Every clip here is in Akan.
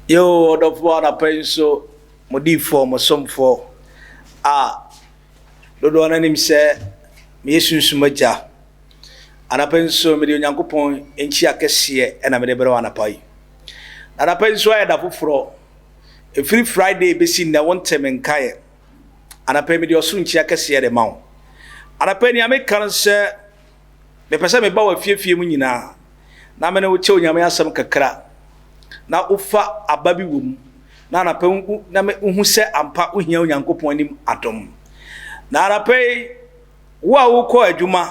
Yoo, ɔdɔfoɔ, anapa yi nso, mo diifoɔ, mo somfoɔ a dodoɔ no anim sɛ meyɛ Sunsum Agya. Anapa yi nso, mede Onyankopɔn nkyia kɛseɛ na mede brɛ wo anapa yi. Na anapa yi nso ayɛ da foforɔ. Ɛfiri Friday bɛsi nnɛ, wonte me nkaeɛ. Anapa yi mede ɔsoro nkyia kɛseɛ de ma wo. Anapa yi nea meka no sɛ, Mepɛ sɛ meba w'afiefie mu nyinaa na me ne wo kyɛ Onyame asɛm kakra na wofa aba bi wɔ mu na anapa yi na wohu sɛ ampa wohia Onyankopɔn anim adom. Na anapa yi, wo a wokɔ adwuma,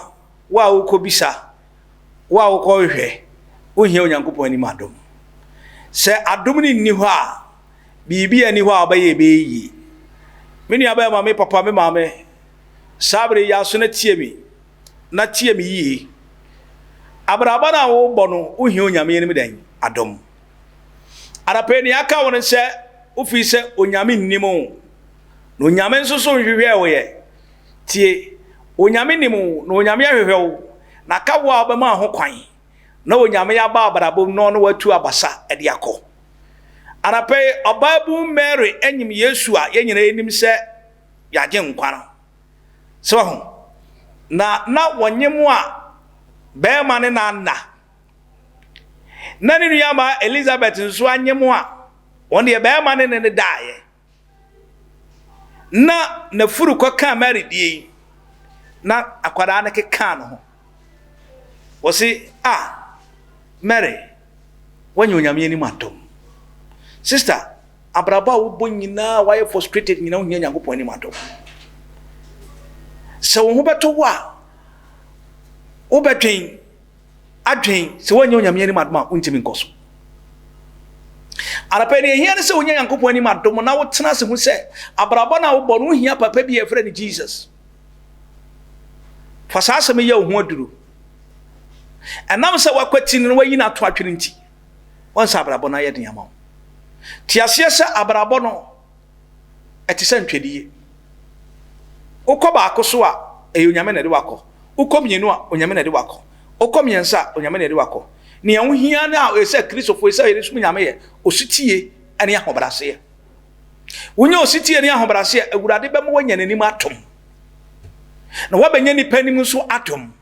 wo a wokɔ bisa, wo a wokɔ hwehwɛ, wohia Onyankopɔn anim adom. Sɛ adom no nni hɔ a, biribi nni hɔ a wobɛyɛ ɛbɛyɛ yie. Me nua bɛrima, me papa, me maame, saa bere yi aso na tie me. na tie me yie. Abrabɔ no a wobɔ no, wohia Onyame anim dɛn? Adom. Anapa yi nea aka wo no sɛ wofii sɛ Onyame nnim wo, na Onyame nso so nhwehwɛɛ wo yɛ. Tie, Onyame nim wo, na Onyame ahwehwɛ wo, na aka wo a wobɛma ho kwan na Onyame aba abrabɔ mu na ɔne wo atu abasa de akɔ. Anapa yi, ɔbaabun Mary anyim Yesu a yɛn nyinaa nim sɛ yɛagye nkwa no. So wahu? Na na wɔnyem a barima ne no anna. Na ne nuabaa Elizabeth nso anyem a wɔn deɛ barima ne ne ne daeɛ. Na n'afuru kɔkaa Mary deɛ yi, na akwadaa no kekaa ne ho. Wɔse, ah, Mary, woanya Onyame anim adom. Sister, Abrabɔ a wobɔ nyinaa wayɛ frustrated nyinaa wohia Nyankopɔn anim adom. Sɛ wo ho bɛtɔ wo a, wobɛdwen adwen sɛ woanya Onyame anim adom a wontumi nkɔ so. Anapa nea ehia ne sɛ wonya Nyankopɔn anim adom na wotena ase hu sɛ abrabɔ no a wobɔ no wohia papa bi a yɛfrɛ no Jesus. Fa saa asɛm yi yɛ wo ho aduru. Ɛnam sɛ wakwati no na wayi no ato atwene nti, wɔn sɛ abrabɔ no ayɛ den ama wo. Te aseɛ sɛ abrabɔ no ɛte sɛ ntwɛdie. Wokɔ baako so a, ɛyɛ Onyame na ɛde wakɔ. Wokɔ mmienu a, Onyame na ɛde wakɔ. Wokɔ mmiɛnsa a, Onyame na ɛde wakɔ. Nea wohia no a ɛsɛ Kristofo ɛsɛ yɛde som Nyame yɛ osetie ne ahobrɛaseɛ. Wonya osetie ne ahobrɛaseɛ, Awurade bɛma woanya n'anim atom. Na woabɛnya nnipa anim nso atom.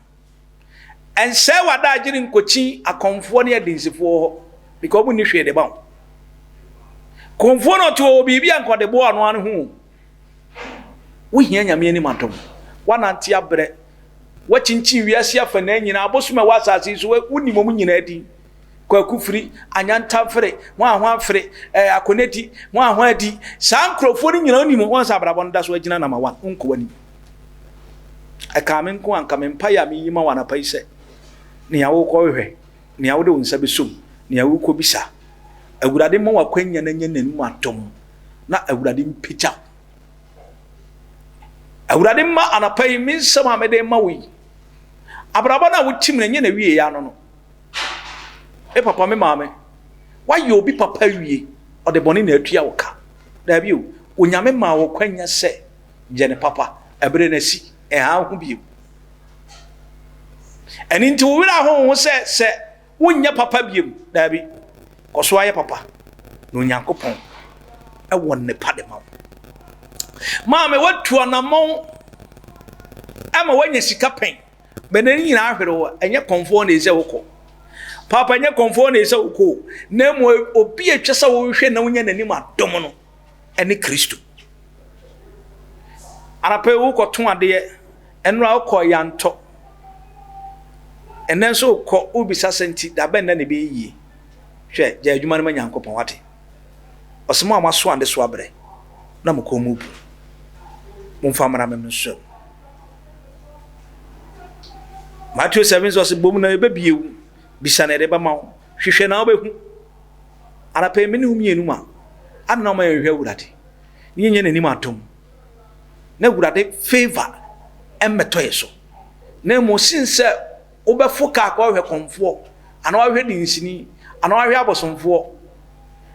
Ɛnsɛe w'adagyere nkɔkyin akɔmfoɔ ne adansifoɔ hɔ because wɔn nni hwee de ba wo. Kɔmfoɔ no ɔte wɔ biribi a nka ɔde boa ɔno ano ho. Wohia Nyame anim adom. Woanante abrɛ. Woakyinkyin wiase afanaa nyinaa, abosom a ɛwɔ asase yi so, wonim wɔn nyinaa din. Kwaku firi, Anyanta fere, hwan hwan fere, eh, Akonedi, hwan hwan di. Saa nkurɔfoɔ no nyinaa wonim wɔn sɛ abrabɔ no da so agyina number one, wonkɔ w'anim. Ɛkaa me nko a, anka me mpaeɛ a meyi ma wo anapa yi sɛ, nea worekɔhwehwɛ, nea wode wo nsa bɛsɔ mu, nea worekɔbisa, Awurade mma wo akwanya na nya n'anim adom, na Awurade mpagya wo. Awurade mma anapa yi me nsɛm a mede ma wo yi, abrabɔ no a wotim no ɛnyɛ na wie ya no no. Me papa, me maame, woayɛ obi papa awie, ɔde bɔne na atua wo ka. Daabi o, Onyame maa wo kwanya sɛ Yɛ no papa, ɛberɛ no asi, ɛnha wo ho bio. Ɛno nti wo werɛ aho wo ho sɛ sɛ wonyɛ papa biom. Daabi, kɔ so ayɛ papa, na Onyankopɔn ɛwɔ nnepa de ma wo. Maame, woatu anammɔn ɛma woanya sika pɛn, bɛn ne nyinaa ahwere wo, ɛnyɛ kɔmfoɔ na ɛsɛ wokɔ. Papa, ɛnyɛ kɔmfoɔ na ɛsɛ wokɔ, na mmom obi a ɛtwa sɛ wohwɛ na wonya n'anim adom no ne Kristo. Anapa yi wokɔto adeɛ, ɛnora wokɔ yantɔ. Ɛnɛ nso wokɔ wobisa sɛ nti da bɛn na na ɛbɛyɛ yie. Hwɛ, gya adwuma no ma Nyankopɔn wate. Ɔsɛ mo a moaso ade so abrɛ na mo kɔn mu bu. Momfa mmra me nso. Matthew 7 sɛ ɔsɛ bom na ɛbɛbie wo, bisa na ɛde bɛma wo, hwehwɛ na wobɛhu. Anapa yi me ne wo mmienu ma adɛn na ɔma yɛnhwɛ Awurade na yɛnyɛ n'anim adom na Awurade favor mmɛtɔ yɛ so na mmom sen sɛ wobɛfo kaa kɔhwɛ kɔmfoɔ anaa wahwɛ dinsini anaa wahwɛ abosomfoɔ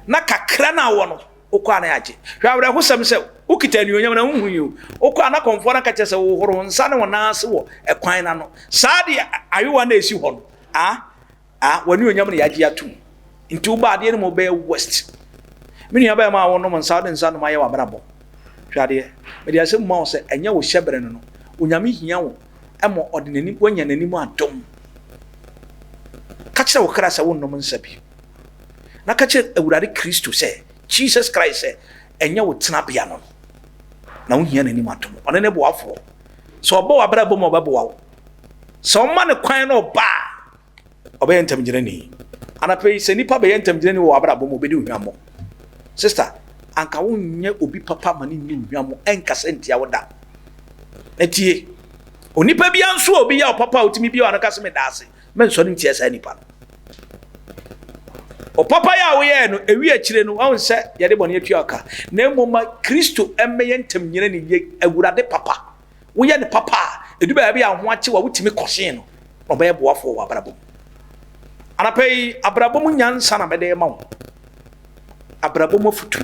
na kakra na awɔ no wokɔ a na yɛagye. Hwɛ awerɛhosɛm sɛ wokita anuonyam na wonhu yi o. Wokɔ a na kɔmfoɔ no aka kyerɛ sɛ wohoro wo nsa ne wo nan ase wɔ ɛkwan no ano. Saa deɛ ayowa no a ɛsi hɔ no, ah, Ah, w'anuonyam na yɛagye atom. Nti woba adeɛ no mu wobɛyɛ worst. Me nua bɛrima a wonom nsa, wode nsa nom ayɛ w'abrabɔ. Hwɛ adeɛ, mede asɛm ma wo sɛ ɛnyɛ wo hyɛberɛ no no, Onyame hia wo ma ɔde n'anim, woanya n'anim adom. Ka kyerɛ wo kra sɛ wonnom nsa bio. Na ka kyerɛ Awurade Kristo sɛ, Jesus Christ sɛ, ɛnyɛ wo tenabea no no. Na wohia n'anim adom. Ɔno ne boafoɔ. Sɛ ɔbɔ w'abrabɔ mu a, ɔbɛboa wo. Sɛ ɔma no kwan na ɔba a, ɔbɛyɛ ntamgyinani. Anapa yi, sɛ nipa bɛyɛ ntamgyinani wɔ w'abrabɔ mu, ɔbɛdi wo hwammɔ. Sista, anka wonyɛ obi papa ma no nni wo hwammɔ, ɛnkasa ntia wo da. Na tie, onipa biara nso a obi yɛ wo papa a otumi bie w'ano ka sɛ meda ase, mɛnsɔre ntia saa nipa no. Ɔpapa yɛ a woyɛɛ no, ewi akyire no, wahu sɛ yɛde bɔne atua ka. Na mmom ma Kristo mmɛyɛ ntamgyinani, yɛ Awurade papa. Woyɛ no papa a, edu baabi a ho akyew a wotumi kɔsen no, na ɔbɛyɛ boafoɔ wɔ w'abrabɔ mu. Anapa yi, abrabɔ mu nyansa na mede rema wo. Abrabɔ mu afotuo.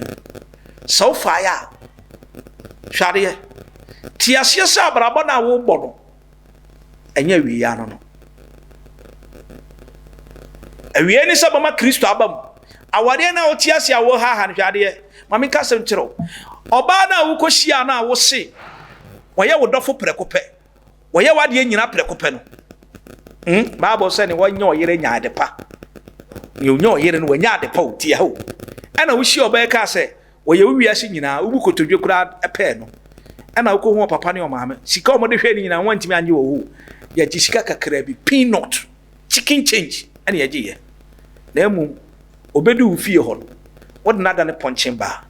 Sɛ wofaeɛ a, hwɛ adeɛ. Te aseɛ sɛ abrabɔ no a wobɔ no, ɛnyɛ awieeɛ ano no. Awieeɛ ne sɛ bɛma Kristo aba mu. Awareɛ no a wote ase a wohaha no, hwɛ adeɛ. Ma menka asɛm kyerɛ wo. Ɔbaa no a wokɔhyia no a wose ɔyɛ wo dɔfo prɛko pɛ, wɔyɛ w'adeɛ nyina prɛko pɛ no, hmm? Bible sɛ ne wɔnyɛ ɔyere nya ade pa. Nea ɔnya ɔyere no wanya ade pa o, tie ha o. Ɛna wohyia ɔbaa kaa sɛ wɔyɛ wo wiase nyinaa, wobu kotodwe koraa pɛɛ no. Ɛna wokɔhu ɔpapa ne ɔmaame, sika a wɔde hwɛɛ no nyinaa wɔantumi angye wɔ hɔ o. Yɛgye sika kakraa bi, peanut, chicken change ɛna yɛgyeeɛ. Na mmom Obedu wo fie hɔ no, wode no adane pɔnkye baa.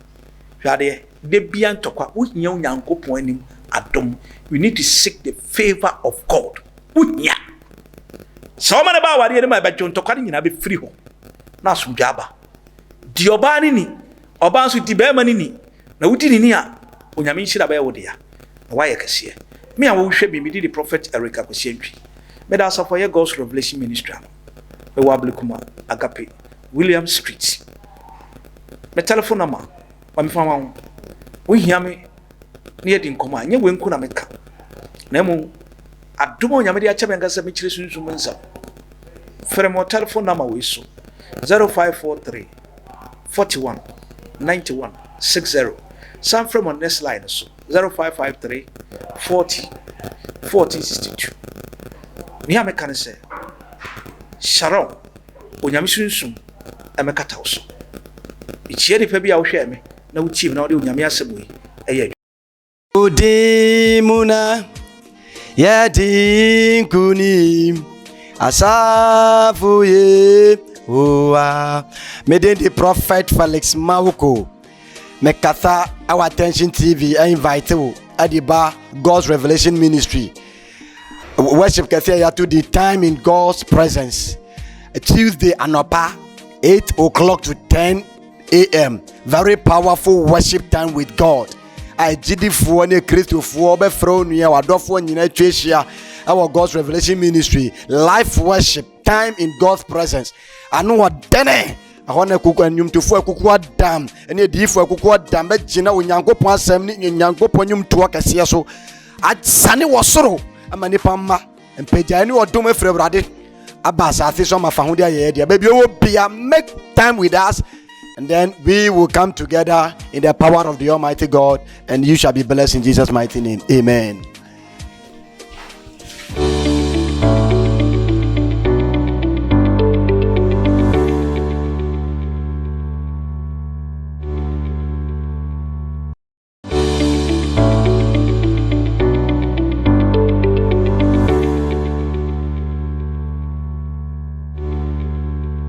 Hwɛ adeɛ, da biara ntɔkwa, wohia Onyankopɔn anim adom. You need to seek the favour of God. Wohia. Sɛ wɔma no ba awareɛ no mu a, ɛbɛdwo ntɔkwa no nyinaa bɛfiri hɔ na asomdwoeɛ aba. Di ɔbaa no ni, ɔbaa nso di barima no ni, na wodi ne ni a, Onyame nhyira bɛyɛ wo dea, na woayɛ kɛseɛ. Me a wohwɛ me, medi de Prophet Eric Akwasi Antwi. Meda asafo a ɛyɛ God's Revelation Ministry ano. Mewɔ Ablekuma, Agape, William Street. Me telephone number, ma mefa ma wo. Wohia me na yɛadi nkɔmmɔ a, ɛnyɛ wei nko na meka. Na mmom, adom a Onyame de akyɛ me ankasa mekyerɛ sunsum nsɛm. Frɛ me wɔ telephone number wei so, 0543 41 91 60. San frɛ me wɔ next line so, 0553 40 14 62. Nea meka ne sɛ, Shalom, Onyame Sunsum mmɛkata wo so. Mekyia nipa bi a wohwɛɛ me na wotie me na wode Onyame asɛm wei ɛyɛ adwuma. Wo din mu na yɛdi nkonim asafo Yehowa. Me din de Prophet Felix Mawoko. Mekasa ɛwɔ Attention TV invite wo ɛde ba God's Revelation Ministry. Worship kɛse a yɛato di Time in God's Presence. Tuesday anɔpa 8 o'clock to 10 a.m. Very powerful worship time with God. A agyidifoɔ ne Kristofoɔ bɛfrɛ onua wadɔfoɔ nyinaa atwa ahyia ɛwɔ God's Revelation Ministry. Life worship time in God's presence. Ano ɔdɛnɛ ɛhɔ na kuku nnwomtofoɔ akuku adam ne adiyifoɔ akuku adam bɛgyina Onyankopɔn asɛm ne Onyankopɔn nnwomtoɔ kɛseɛ so asane wɔ soro ama nipa mma mpagyae ne ɔdom afiri Awurade aba asase so ama fa ho de ayɛyɛ deɛ baabi ɔwɔ bia. Make time with us and then we will come together in the power of the Almighty God and you shall be blessed in Jesus' mighty name. Amen.